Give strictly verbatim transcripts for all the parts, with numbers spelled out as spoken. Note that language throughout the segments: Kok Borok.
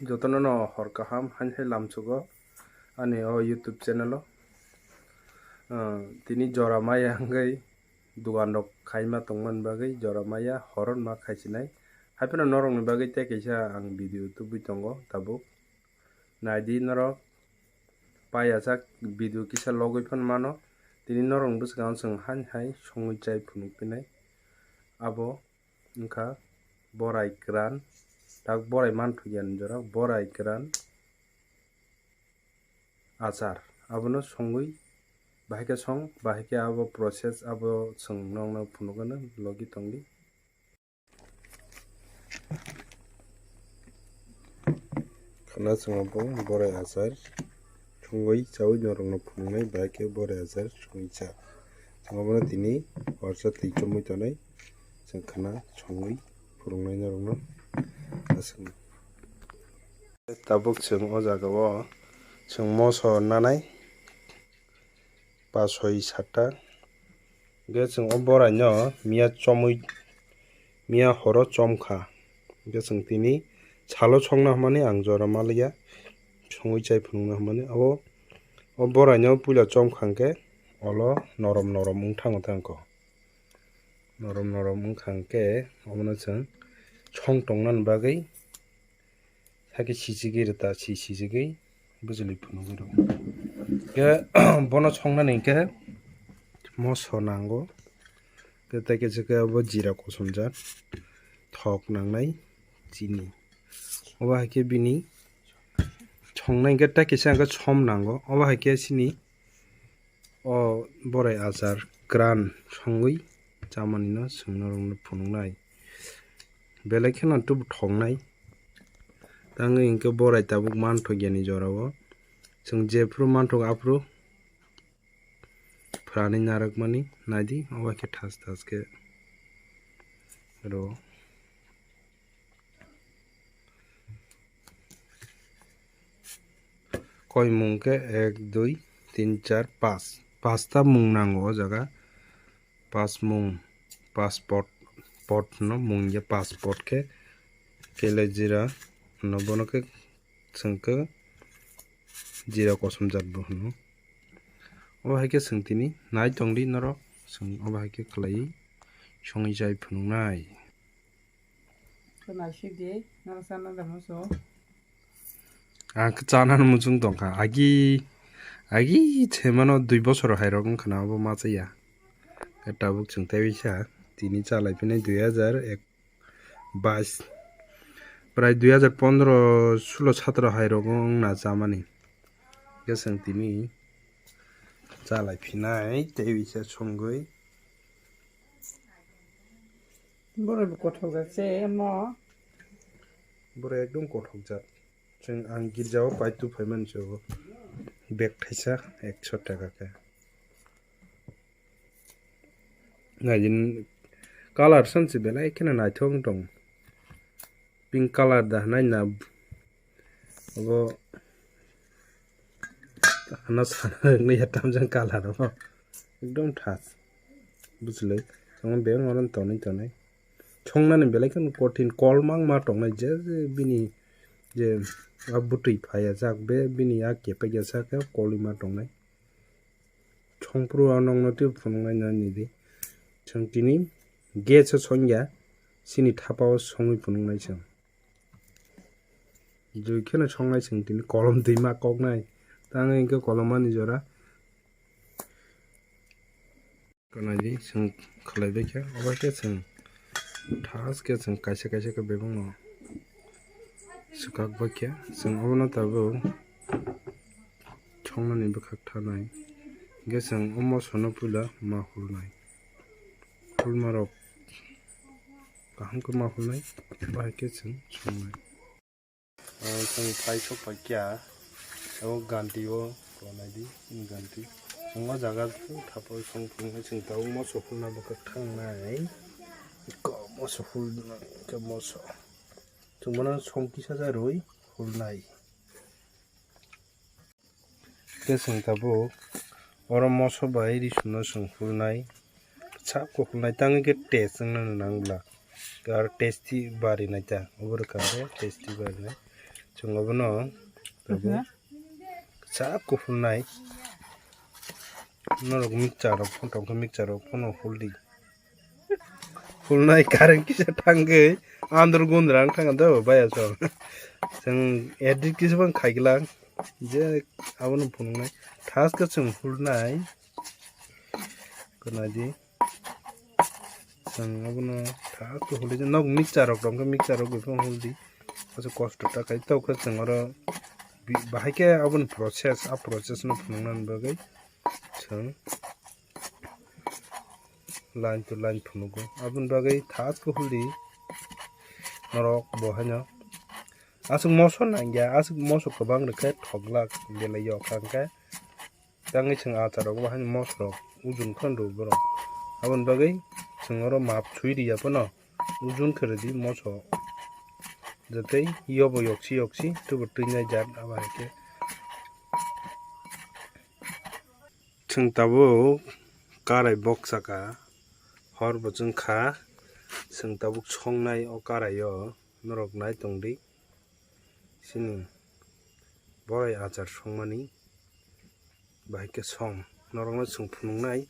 Jotono no hor kaham, haini hai lamsugo ani o YouTube channel o. Ah, tini jora maya wngwi dogan rok khaima tongmani bagwi jora maya horo ma khaisinai. Haiphano norokni bagwi tei kaisa ang video tubui tongo tabuk. Naidi norok payajak video kisa logwi phano mano. Tini norokni bwskango chwng haini hai songwi chai phunuk phinai. Abo wngkha borai kwran, tak borai manthokya ni jora borai kwran achar. Abono songwi bahai khe song, bahai khe abo process abo chwng nokno phunukgwino logi tongdi. Khana chwng abo borai achar songwi chawi norokno phunuknai, bahai khe borai achar songwi cha. Chwng abono tini horsa twi chumui tonwi chwng khana songwi phunuknai norokno aswk. Tabuk chwng o jaga o chwng moso nanai. Pas soi satta. Hingke chwng o boraino miya chomwi, miya horo chomkha. Hingke chwng tini salo songna hwnmani ang jora maliya, songwi chai phunukna hwnmani. Abo, o boraino puila chomkha hwnkhe olo norom norom wng thango tangkho. Norom norom wngkha hwnkhe omono chwng song tongnani bagwi Hakhe sijigwi rwta, si sijigwi bujuli phunugwi rw. Khe bono songnani hinkhe moso nango. Khe tei khe se khe abo jira kosomjak, thok nangnai, chini. Obo hai khe bini songnai hinkhe tei kisa hinkhe som nango. Obo hai khe chini O borai achar kwran songwi chamanino chwng norokno phunuknai. Belai kheno tubu thoknai. Tangwi hinkhe borai tabuk manthokya ni jorao. Chwng jephru manthok aphru phrani narwkmani naidi, obo khe thas thas khe rw. Koi mung khe ek, dui, tin, char, pas. Pasta mung nango o jaga. Pas mung, pas pot, pot no mung ya pas pot khe kele jira no bono khe chwng khe jira kosom jat bo hwno. Obo hai khe chwng tini nai tongdi norok, chwng obo hai khe khlaiwi songwi chai phunuknai. Naisik di, nang sana da musu. Ang khe chanani muchung tongkha. Agi, agi themano dui bosor hairok wngkha na obo ma chaya. Khe tabuk chwng tei bisa tini chalai phinai dui hajar ek bais. Prai dui hajar pondro, sulo, satro hairok wngna chamani. Khe chwng tini chalai phinai tei bisa songwi. Borok bo kothok jak se mo. Borok ekdom kothok jak. Chwng ang girjao pai tu phaimani se bo. Bag thaisa ekso taka khe. Naijin colour san se belai kheno naithok wng tong. Pink colour da hwnai na obo hana sana wngya tamjani colour obo ekdom thas bwswlwi tongma bebak oro tonwi tonwi songnani belai kheno kothin kolmang ma tongnai je je bini je a bwtwi phaiya jak be bini a kepekya sak khe kolwi ma tongnai. Songphuru o nokno tei phunuknai nini di. Chwng tini gas o songya, chini thapa o songwi phunuknai chwng. Jui kheno songnai chwng tini kolom twi ma koknai. Tangwi hwnkhe kolom ani jora. Kanadi chwng khlai bai kha, obo khe chwng thas khe chwng kaisa kaisa khe bebakno swkak bai kha. Chwng obono tabuk. Thongnani bwkhak thanai. Hingke chwng o moso no puila ma hulnai. Hulma rok kaham khe ma hulnai, bahai khe chwng songnai. Ah, chwng phai sok pai kya, o ganti o tonai di, ganti. Chwng o jaga thapa song phunuknai chwng tabuk moso hulna bwkhak thangnai. Ko moso hulnai, ke moso. Chwng bono song kisa ja rwi hulnai. Khe chwng tabuk oro moso bai risumno chwng hulnai, sabo hulnai tangwi khe taste wngna nang bwla, aro tasty barinai ta, obo rwkha khe tasty barinai. Chwng obono tabuk Mhm. Sak kuphulnai. Norok mixture rok phano tongkha, mixture rok phano huldi. Hulnai current kisa thangwi andro gundra wng thangkha do baya so. Chwng edit kisa bang khaigwlak je abono phunuknai. Thaskhe chwng hulnai. Khwnadi. Chwng abono thaskhe huldi. Nok mixture rok tongkha, mixture rok bai phano huldi. Asa kosto ta khai tokhe chwng oro bi-, bahai khe aboni process, a process no phunuknani bagwi chwng line to line phunugo. Aboni bagwi thaskhe huldi norok bo haino aswk moso nangya, aswk moso kwbang rwkhe thoglak belai yok kha hwnkhe. Tangwi chwng achar rok bo haino moso rok ujun khe rw borok. Aboni bagwi chwng oro map swi rwya phano ujun khe rwdi moso. Jatei yobo yoksi yoksi tubo twinai jat abo hai khe. Chwng tabuk karai bok saka hor bo chwng kha, chwng tabuk songnai o karai o norok nai tongdi. Chini borai achar songmani bahai khe song norokno chwng phunuknai.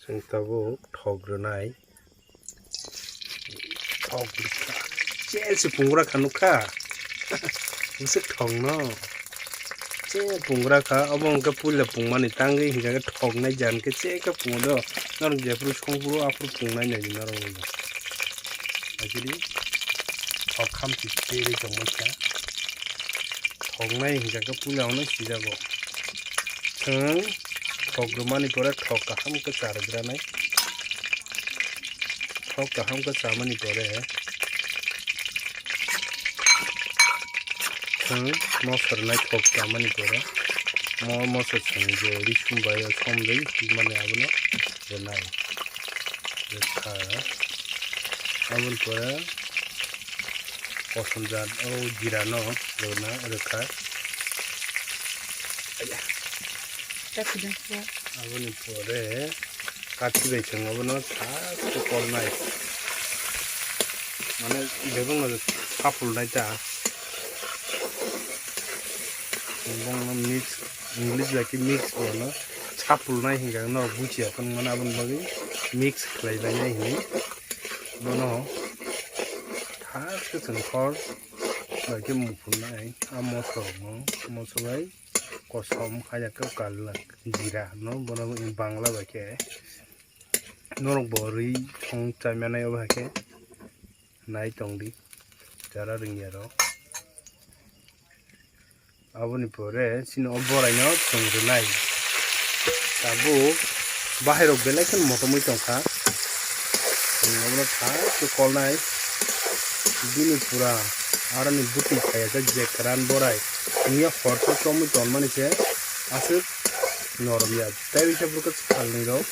Chwng tabuk thok rwnai. Thok rwkha. Che se pungra kha nukha. Bwswk thok no. Che pungra kha. Obo hwnkhe puila pungmani tangwi hwnkhe thoknai jan khe che khe pungo do. Norok jephuru songphuru aphuru pungnai nai norok. Akiri thok khamchi cherwi tongmani kha. Thoknai hingka khe puila hwnwi sijago. Chwng thok rwmani pore thok kaham khe charwgranai. Thok kaham khe chamani pore chwng moso rwnai thok chamani pore mo moso chwng je risum bai o somrwi himani abono rwnai. Rwkha. Aboni pore kosom jat o jira no rwna rwkha. Aboni pore kathi bai chwng abono thaste kolnai. Mane bebak no sapulnai ta. Bongno mix, English bai khe mix bono sapulnai hinka no buchiya tongmani aboni bagwi mix khlai lainai hinwi bono thaste chwng khor bai khe muphunai a moso rokno moso bai kosom haya khe kalak jira no bono Bangla bai khe norok bo rwi thong chaimanai obo hai khe nai tongdi chara rwngya rok. Aboni pore chini o boraino chwng rwnai. Tabuk bahairok belai kheno motomwi tongkha. Chwng abono thaste kolnai. Bini pura aroni bwtwi phaiya khe je kwran borai. Wngya horsa chomwi tonmani se aswk norom ya. Tei wngkhe bwrwkhe salnwi rok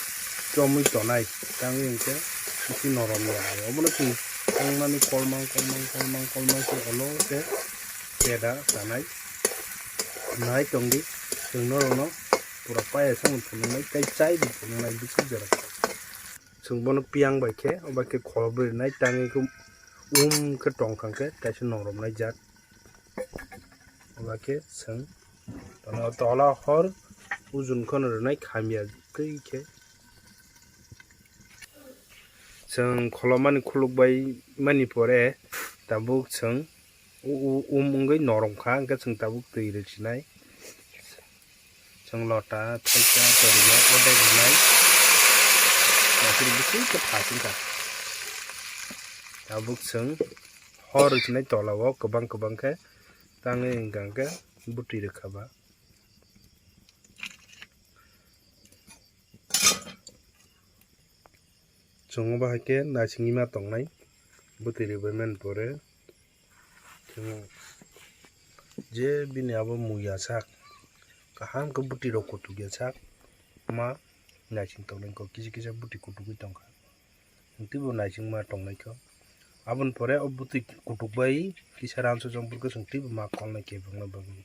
chomwi tonai. Tangwi hwnkhe bisi norom ya. Obono chwng tongnani kolmang kolmang kolmang kolmang se olo se peda chanai. Nai tongdi, chwng norokno pura payasano phunuknai tei chaibo phunuknai bisi jora. Chwng bono piyang bai khe, obo khe kholobrwi rwnai, tangwi khe um khe tongkha khe kaisa noromnai jat. Obo khe chwng tola hor ujun kheno rwnai khamya twi khe. Chwng kholomani khuluk bai mani pore tabuk chwng u-, u-, um wngwi norom kha, hwnkhe chwng tabuk twi rwchinai. Chwng lota thaisa toriya odek rwnai. Naisik bising khe phasing kha. Tabuk chwng hor rwchinai tola o kwbang kwbang khe tangwi hwnkha hwnkhe bwtwi rwkha ba. Chwng obo hai khe naisingwi ma tongnai bwtwi rwbaimani pore chwng je bini abo muya sak Kaham khe bwtwi rok kutuk ya sak ma naising tongnai kho, kisa kisa bwtwi kutugwi tongkha. Twibo naising ma tongnai kho. Aboni pore o bwtwi kutuk bai kisa ransu jong bwrwkhe chwng twibo ma kolnai kebengna bagwi.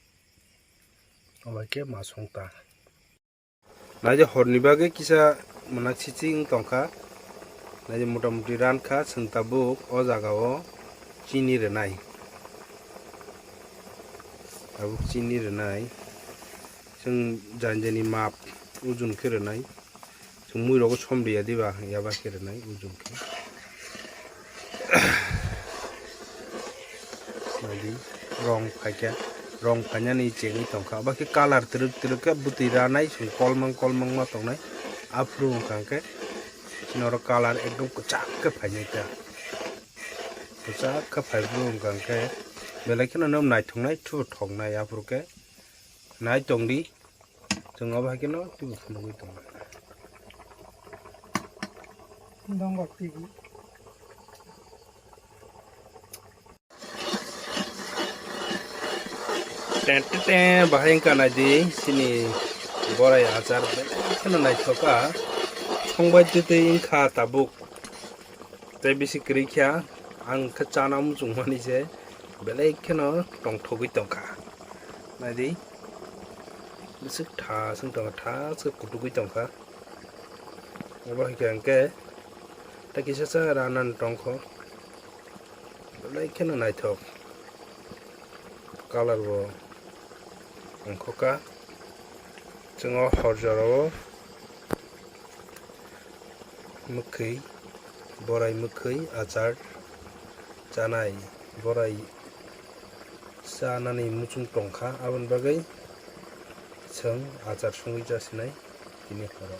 Obai khe ma songta. Naidi horni bagwi kisa mwnak sichi wng tongkha. Naidi motamuti rankha, chwng tabuk o jagao chini rwnai. Tabuk chini rwnai. Chwng jani jani map ujun khe rwnai. Chwng mui rogo som riya diba, yaba khe rwnai ujun khe. Naidi rong phaikha, rong phainani chengwi tongkha. Obo khe colour twrwk twrwk khe bwtwi ranai, chwng kolmang kolmang ma tongnai. Aphuru wngkha hwnkhe chini oro colour ekdom kwchak khe phainai ta. Kwchak khe phaiphuru wngkha hwnkhe belai kheno naithoknai, thu thoknai aphuru khe. Nai tongdi. Chwng obo hai kheno twibo phunugwi tongo. Dongo twibo. Ten ten ten, bahai wngkha naidi chini borai achar, belai kheno naithok kha. Songbai twi twi wngkha tabuk. Tei bisi kwrwi kha, ang khe chana muchung mani se belai kheno tongthogwi tongkha. Naidi, bwswk tha se wng tongkha, tha se kutugwi tongkha. Obo hai khe hwnkhe tei kisa sa ranani tongkho, belai kheno naithok. Colour bo wngkha kha. Chwng o hor jora o mwkhwi, borai mwkhwi achar chanai, borai chanani muchung tongkha, aboni bagwi chwng achar songwi chasinai tini horo.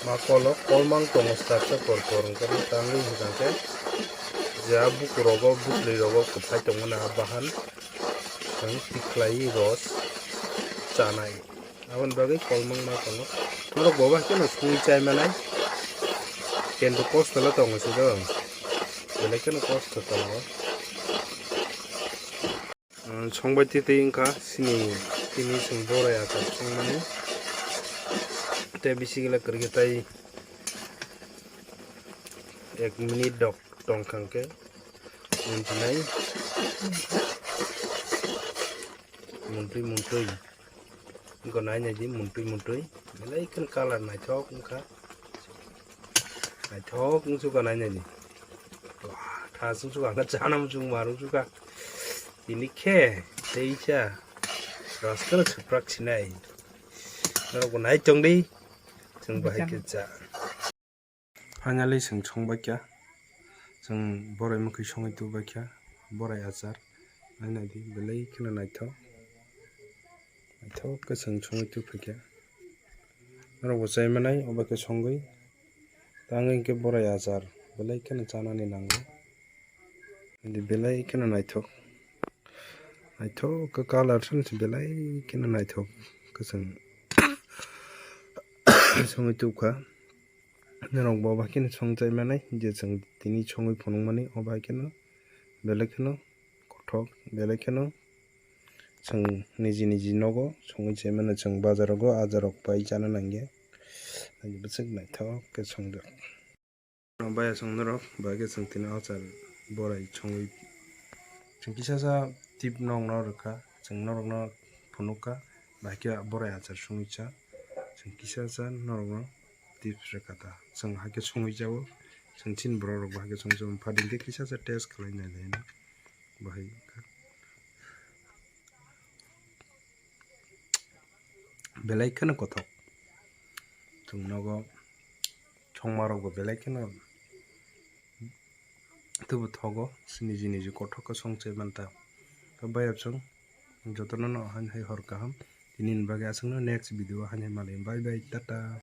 Ma kolo kolmang tongo, starsa por por wngkha, tangwi hwnkha khe je a buku rogo, bwtwi rogo kwphai tongmani a bahan chwng tikhlai ros chanai. Aboni bagwi kolmang ma tongo. Norok bo bai kheno songwi chai manai. Kintu kosto le tongo se do. Belai kheno kosto tongo. Songbai twi twi wngkha sini tini chwng borai achar songmani. Tei bisikila kwrwikhe tai ek minute dok tongkha hwnkhe munchinai. Muntwi muntwi. Wngkha nai nai di muntwi muntwi. Belai kheno colour naithok wngkha. Naithok wngsukha nai nai di. Wah, tha wngsukha, ang khe chana muchung ma wngsukha. Tini khe teisa raskano suprak sinai. Norokbo nai tongdi. Chwng bahai khe cha. Finally, chwng songbaikha. Chwng borai mwkhwi songwi tubaikha. Borai achar. Nai nai di, belai kheno naithok. Naithok khe chwng songwi tuphaikha. Norokbo chai manai, obo khe songwi. Tangwi hwnkhe borai achar. Belai kheno chanani nango. Belai kheno naithok. Naithok khe colour belai kheno naithok khe chwng songwi tubkha. Norok bo bahai kheno songchai manai je chwng tini songwi phunukmani, o bahai kheno belai kheno kothok, belai kheno chwng niji niji nogo songwi chai mano. Chwng bazar rogo aja rok pai chana nangya, bwswk naithok khe songjak. Baya chwng norok bahai khe chwng tini o char borai songwi chwng kisa sa tip nok no rwkha, chwng norok no phunukha, bahai khe borai achar songwi cha, chwng kisa sa norok no tips rwkha ta, chwng hai khe songwi cha o, chwng chini borok rok bahai khe songwi cha, phaidi khe kisa sa test khlai nai lai no bahai kha. Belai kheno kothok. Chwng nogo chongma rokbo belai kheno tubu thogo, niji niji kothok khe songchai manta. Khe bayap chwng jotono no hai hai hor kaham. Tini ni bagwi aswkno next video o hai hai malai. Bye bye, tata.